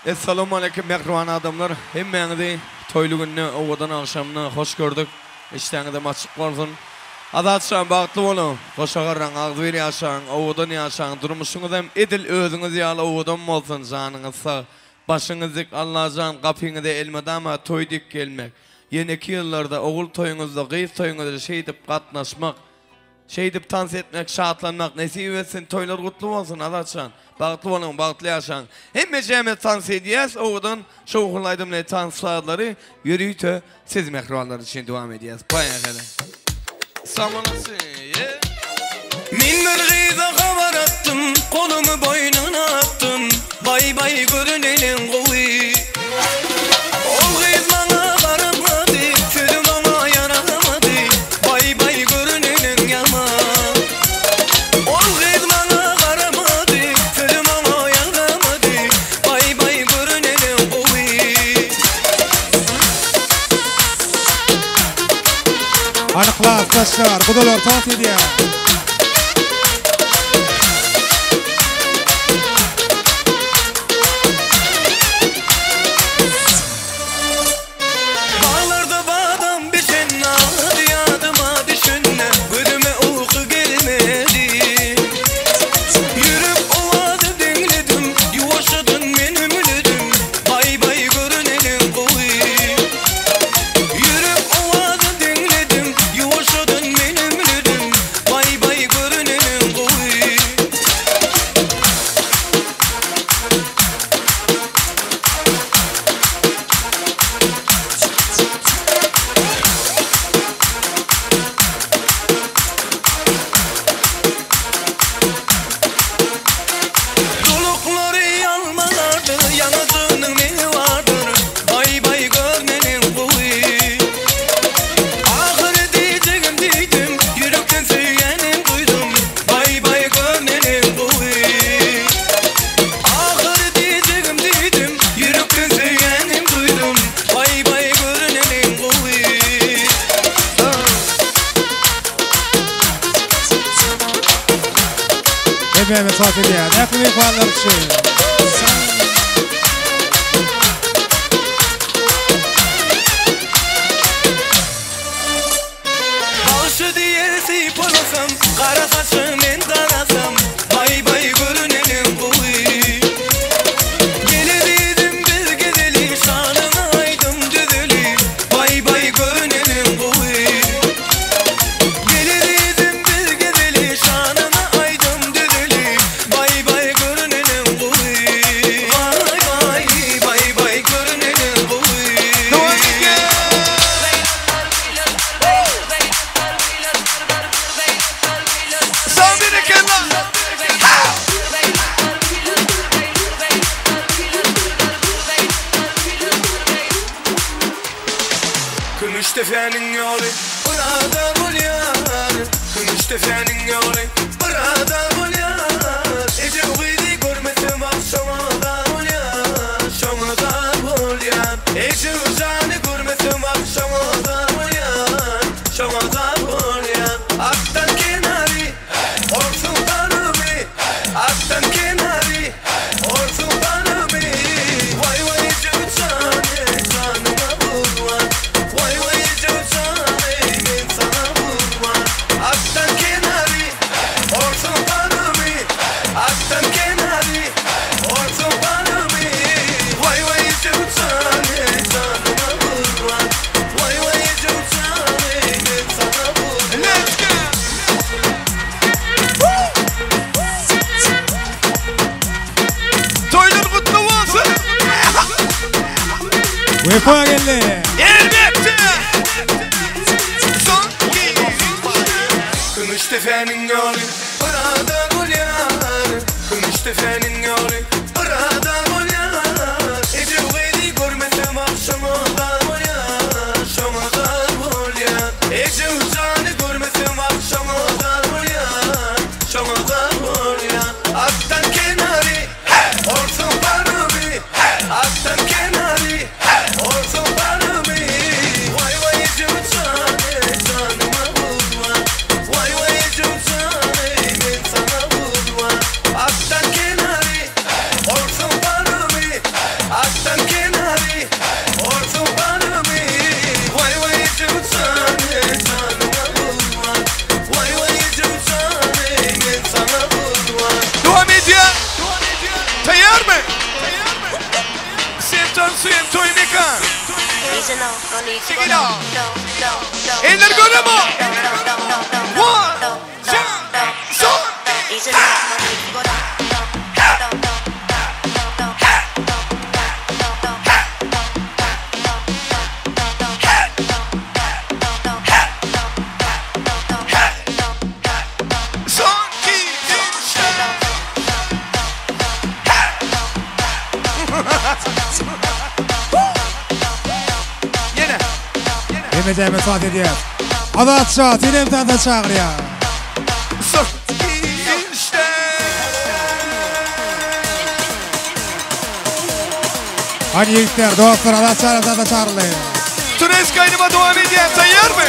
Essalawmaleýkim mähriban adamlar hemmäňizi toýly günde owadan agşamda hoş gördük işdäňizem açyk bolsun Azatjan bagtly boluň goşa garraň agzybir ýaşaň owadan ýaşaň durmuşyňyzam edil özüňiz ýaly owadan bolsun janyňyz sag başyňyz dik Allajan gapyňyza elmydama toý dik gelmek ýeneki ýyllarda ogul toýuňyzda gyz toýuňyzda şeýdip gatnaşmak Şeýdip tans etmek, şatlanmak nesip etsin, toýlar gutly bolsun Azatjan. Bagtly boluň, bagtly ýaşaň. Hemmejämiz tans edýäs, owadan şowhunly aýdymly tans sazlary ýörite siz mähribanlar üçin dowam edýäs. Poýehali. Samolasy, yeah.
Men bir gyza habar atdym, golumy boýnuna atdym, Baý baý görüneliň gowy. Ol gyz maňa garap.
Klasdaşlar, gudalar tans edýär.
Baglarda badam bişen ady ýadyma düşende gözüme uky gelmedi. Ýürek owazy diňledim, ýuwaşjadan men hümledim, baý-baý görüneniň gowy. Ýürek owazy diňledim, ýuwaşjadan men hümledim, baý-baý görüneniň gowy. Duluklary ýalmalardyr, ýaňajynyň nehi bardyr, Baý-baý görmeniň gowy. Ahyry diýjegim diýdim, ýürekden söýýänim duýdum, Baý-baý görmeniň gowy. Ahyry diýjegim diýdim, ýürekden söýýänim duýdum, Baý-baý görneniň gowy.
Hemmämiz tans edýär. Ähli myhmanlar üçin.
Bagşy diýer sypalasam, gara saçy men darasam, Baý-baý görüneniň gowy. Gele diýdim biz gezeli, şanyňa aýdym düzeli, Baý-baý görüneniň gowy. Gele diýdim biz gezeli, şanyňa aýdym düzeli, Baý-baý görüneniň gowy. Baý-baý, baý-baý görüneniň gowy. Kümüşdepäniň ýoly bir ada bolýar, Kümüşdepäniň ýoly bir ada bolýar. Ejeň gyzy görmesem agşama zar bolýar, Şoňa zar bolýar. Ejeň jany görmesem agşama zar bolýar, Şoňa zar bolýar. Atdan kenary, orsuň ganymy, Atdan kenary, orsuň ganymy. Waý, waý, ejeň jany, janyma gurban. Waý, waý, ejeň jany, men saňa gurban. Atdan kenary, orsuň ganymy, Atdan kenary, orsuň ganymy. Waý, waý, ejeň jany, janyma gurban. Waý, waý, ejeň jany, men saňa gurban.
Let's go! Toýlar gutly bolsun!
Wepa geldi.
Elbetde! Son
Kümüşdepäniň ýoly bir ada bolýar, Kümüşdepäniň ýoly bir ada bolýar. Ejeň gyzy görmesem agşama zar bolýar, Şoňa zar bolýar. Ejeň jany görmesem agşama zar bolýar, Şoňa zar bolýar. Atdan kenary, orsuň ganymy, Atdan kenary, orsuň ganymy. Waý, waý, ejeň jany, janyma gurban. Waý, waý, ejeň jany, men saňa gurban. Atdan kenary, orsuň ganymy, Atdan kenary, orsuň ganymy. Waý, waý, ejeň jany, janyma gurban. Waý, waý, ejeň jany, men saňa gurban.
Dowam edýär. Taýýar my? Septan suýem toý mekan. Check it out. Eller göremo. One, two, son. Son, iki, üç, Ýene.
Hemejäme tans edýär. Azat şa, senem tansa çagyrýar.
Son, iki, üç,
Hadi ýigitler, dostlar, Azat şa tansa çagyryldy.
Turesk aýdyma dowam edýär. Taýýarmy?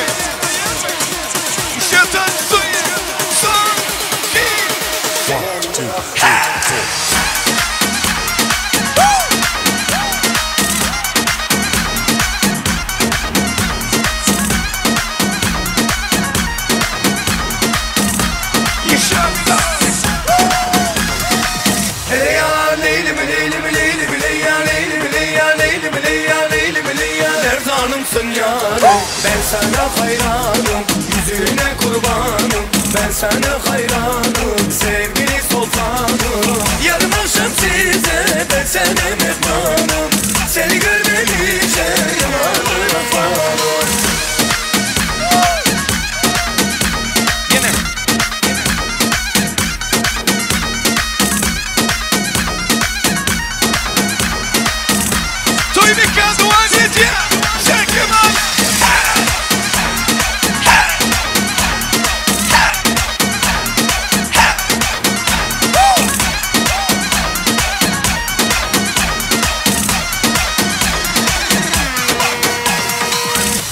Erzanımsın yarım Ben sana hayranım Yüzüne kurbanım Ben sana hayranım Sevgili sultanım Yarın akşam size Ben sana mehmanım Seni görmeyeceğim Yamanım afanım
Yine. Toy mekan duan edýär. Çekeman.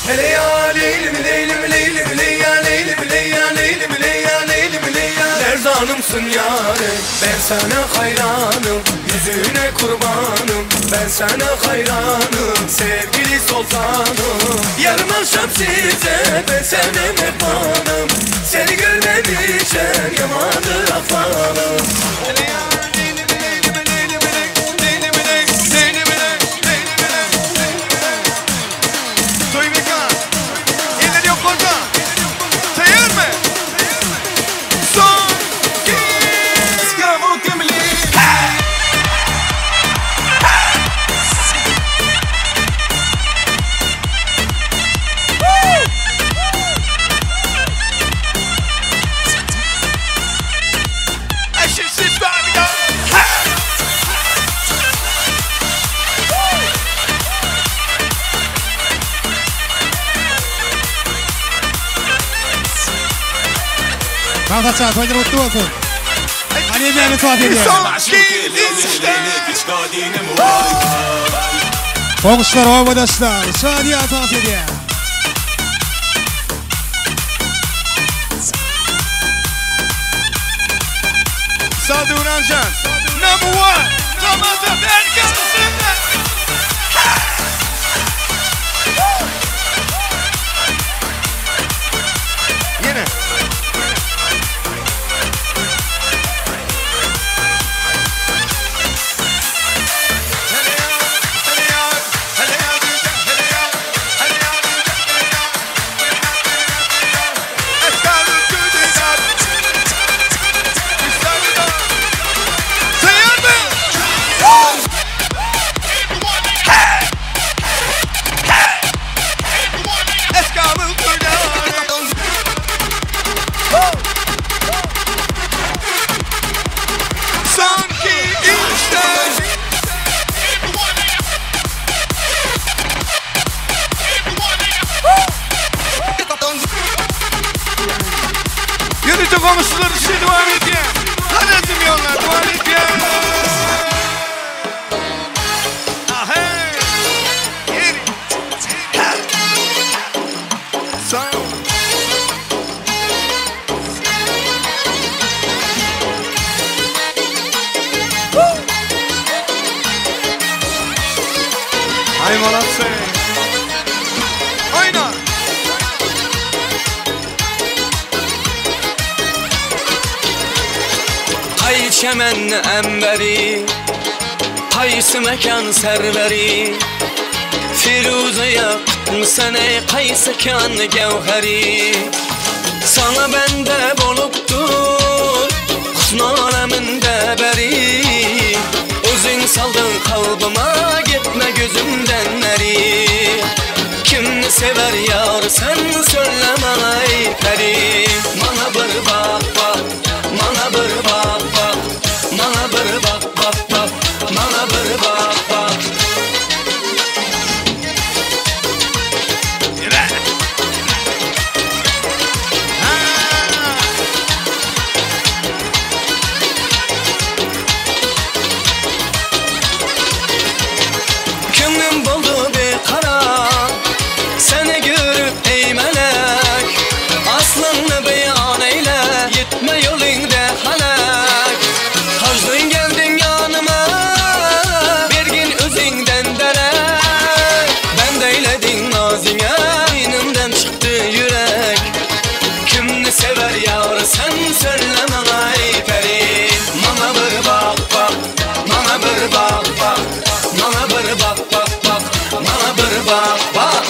Hele ya leylim leylim leylim ley ya leylim ley ya leylim ley ya leylim ley ya Erzanımsın yarim ben sana hayranım Yüzüne kurbanım ben sana hayranım Sevgili sultanım Yarın akşam size ben sana mehmanım Seni görmemişim yamandır afanım
Toy mekan. Eller yukarıda. Tayar mı? Son
Bagdat toýlar gutly bolsun. Hany Mehmet Fatih diýär. Goňşular, obadaşlar, Şadiýa tawsiýe edýär.
Saduranjan, number one, Ramazan Erkan. Yine. Sanki işte Yürütü komşular işe devam ediyor. Hadi yollar devam ediyor. Ahey. Yürü. Ha. Sağ ol. Ay Malatya. Oyna.
Hay çemen emberi Qaysi mekan serveri Firuze yakmışsan ey qaysi kan gevheri Sana bende bolupdur Husn aleminde beri Özün saldın kalbıma gitme gözümden neri Kimni sever yar sen söyle bana ey peri Bana bir bak bak Bana bir bak bak Bana bir bak bak bak Bana bir bak bak Kimim boldu bir kara Seni görüp ey melek Aslını bir bak bak.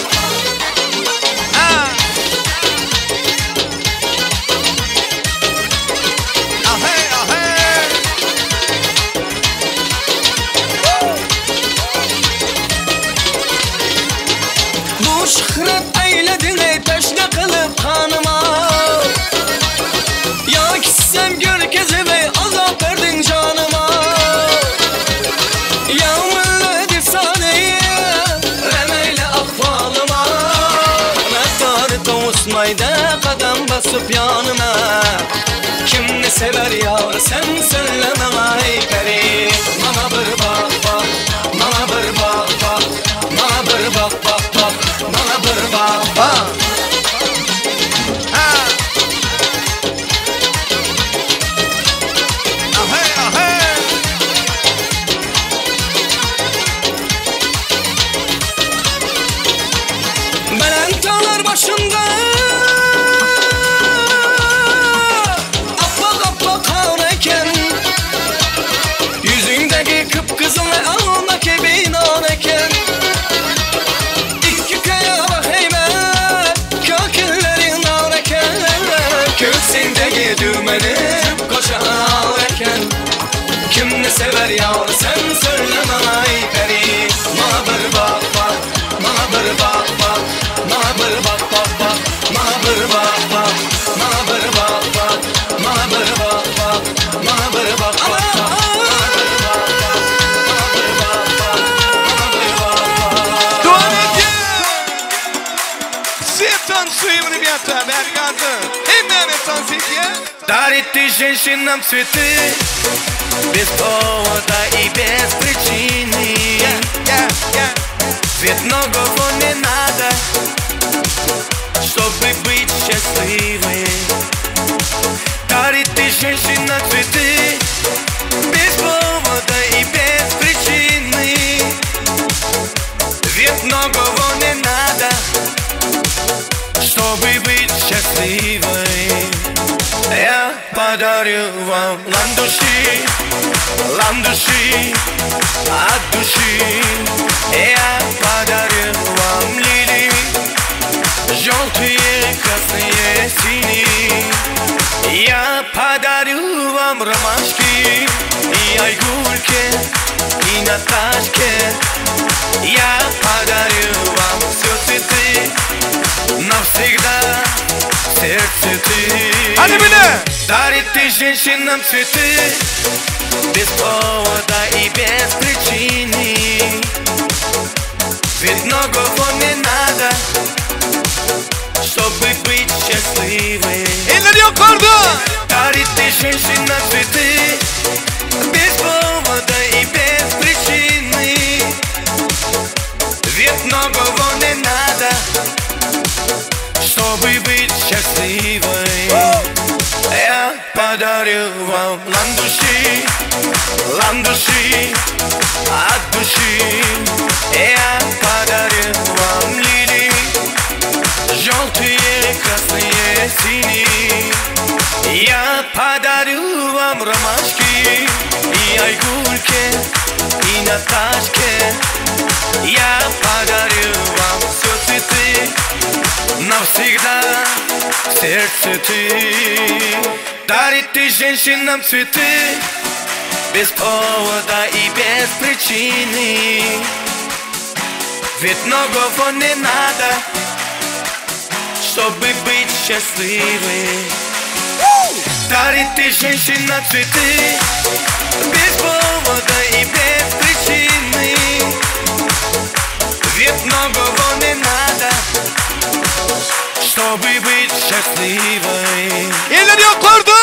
Bu şöhret eyledin ey teşne kılıp kanıma. Ya gitsem gör kezime azap verdin canıma. Ya millet efsaneyi remeyle ahvalıma. Mezarı tavusmayda kadem basıp yanıma. Kim ne sever yar sen söyle bana ey peri. Bana bir bak bak, bana bir bak bak, bana bir bak bak bak, bana bir bak bak. Belent dağlar başında Apak apak kar eken, yüzündeki kıpkızıl ve alnındaki binan eken. İki kaya baheyme köküllerin nar eken. Köksündeki dümeni koşa al eken. Kim ne sever yar sen söyle bana ey peri. Bana bir bak bak, bana bir bak bak, bana bir bak bak bak, bana bir bak bak, bana bir bak bak, bana bir bak bak, bana bir bak bak bak, bana bir bak bak, bana bir bak bak, bana bir bak bak.
Dowam edýär. Все танцуем, ребята, Bergazı. Hemmämiz tans edýär.
Дарит ты женщинам цветы без повода и без причины. Ведь многого не надо, чтобы быть счастливой. Дарит ты женщина цветы без повода и без причины. Ведь многого не надо, чтобы быть счастливой. Я подарю вам ландыши, ландыши от души. Я подарю вам лилии, желтые, красные, синие. Я подарю вам ромашки и айгульке, и Наташке. Я подарю вам все цветы навсегда в сердце ты.
Hadi bile.
Дарит ты женщинам цветы без повода и без причины. Ведь многого не надо, чтобы быть счастливой.
Eller ýokarda.
Дарит ты женщинам цветы без повода и без причины. Ведь многого не надо, чтобы быть счастливой. Я подарю вам ландыши, ландыши от души. Я подарю вам лилии, желтые, красные, синие. Я подарю вам ромашки и айгульке, и Наташке. Я подарю вам все цветы навсегда в сердце ты. Дарит ты женщинам цветы без повода и без причины. Ведь многого не надо, чтобы быть счастливой. Дарит ты женщина цветы без повода и без причины. Ведь многого не надо, чтобы быть счастливой.
Eller ýokarda.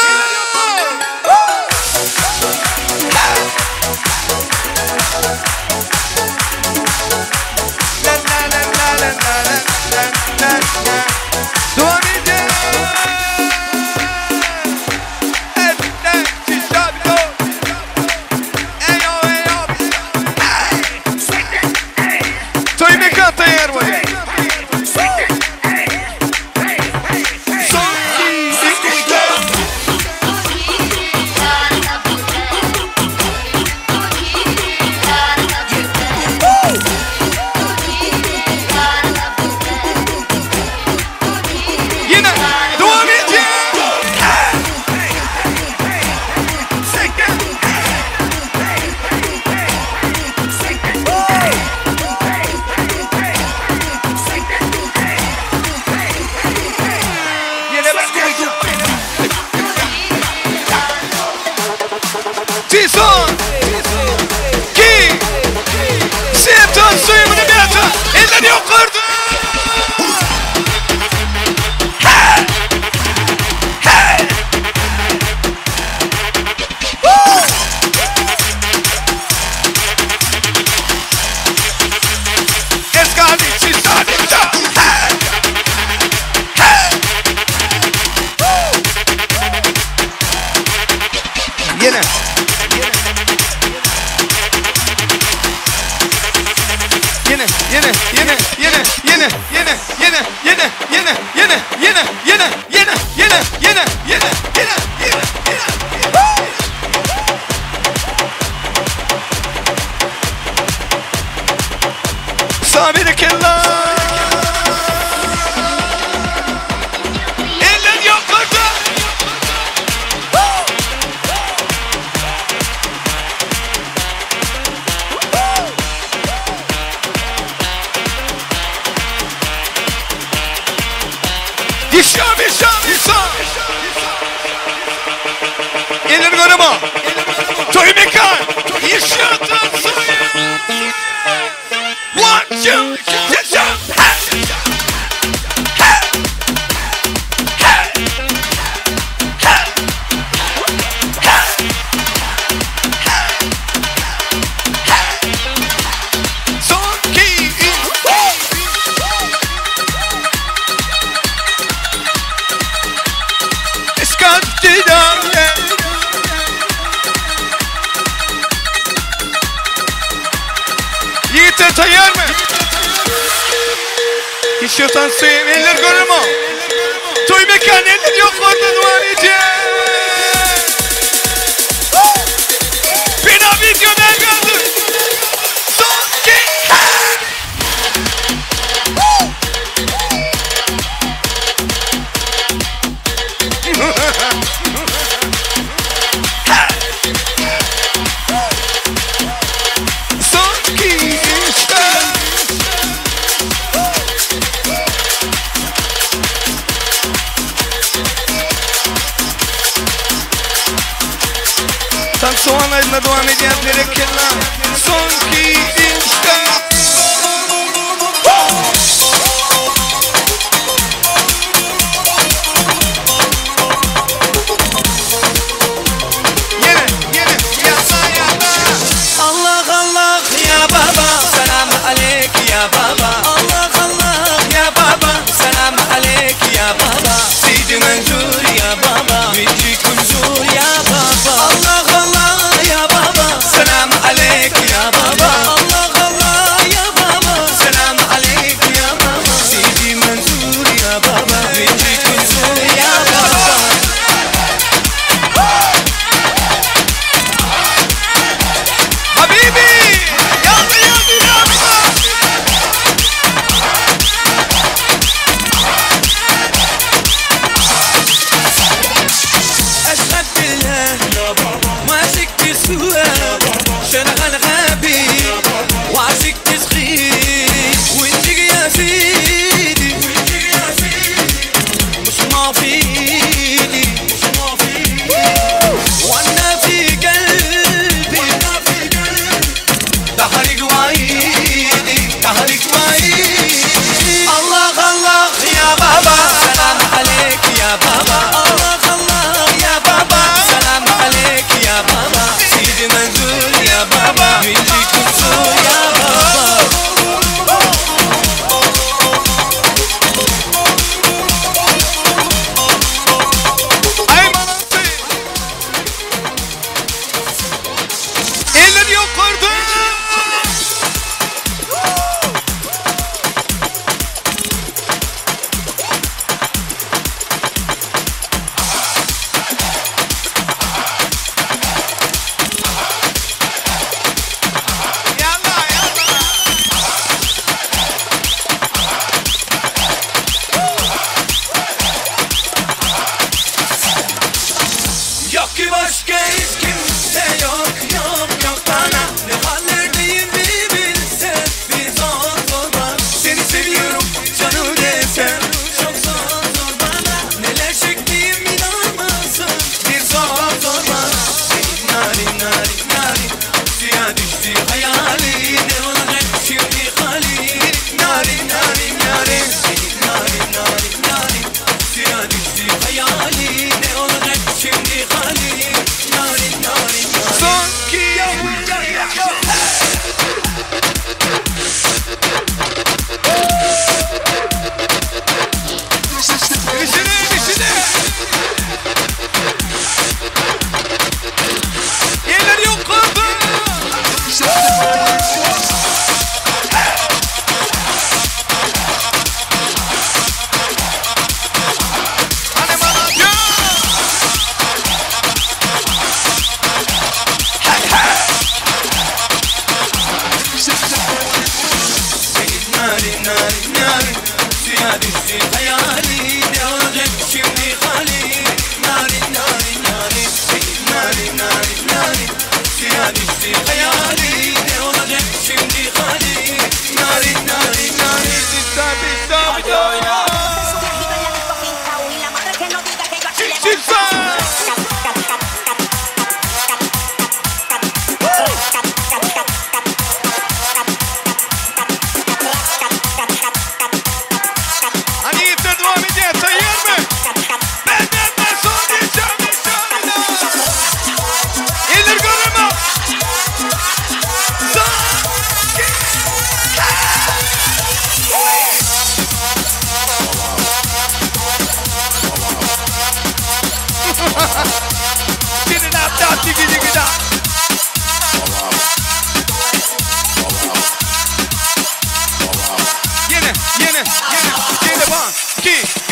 La la la la la la la la la. Dowam edýär. Toý mekan taýýar bolýar. ýene, ýene, ýene, ýene, ýene, ýene, ýene, ýene, ýene, ýene, ýene, ýene, ýene, ýene, ýene, ýene, ýene. Sag berekella! Eller ýokarda! Ýeşa, ýeşa, ýeşa! Eller görema! Toý mekan! Ýeşa, One, two, ýeşa! Hey! Hey! Hey! Hey! Hey! Son, iki, üç, Iskandinavya. Ýigitler taýýarmy? Hiç ýotan söýem eller göremo. Toý mekan eller ýokarda duwan eje. Bina video näme Son ki. Son ki işte. Tam soğan ayına devam edýän berekella. Son ki işte. Ýene, ýene, ýalla, ýalla.
Allah Allah ya baba selam aleyk ya baba Allah Allah ya baba selam aleyk ya baba Seydi Mansur ya baba Mecid Manzur ya baba Allah Allah ya baba selam aleyk ya baba Allah Allah. Narin narin narin Suya düştü hayali Ne olacak şimdi hali Narin narin narin Narin narin narin Suya düştü hayali Ne olacak şimdi hali Narin narin narin Hadi oyna
Hani yiğitler devam ediyor, sayıyor mu? Benden de son diyeceğim, İndir görünme. Yine, yine, yine, yine 1, 2,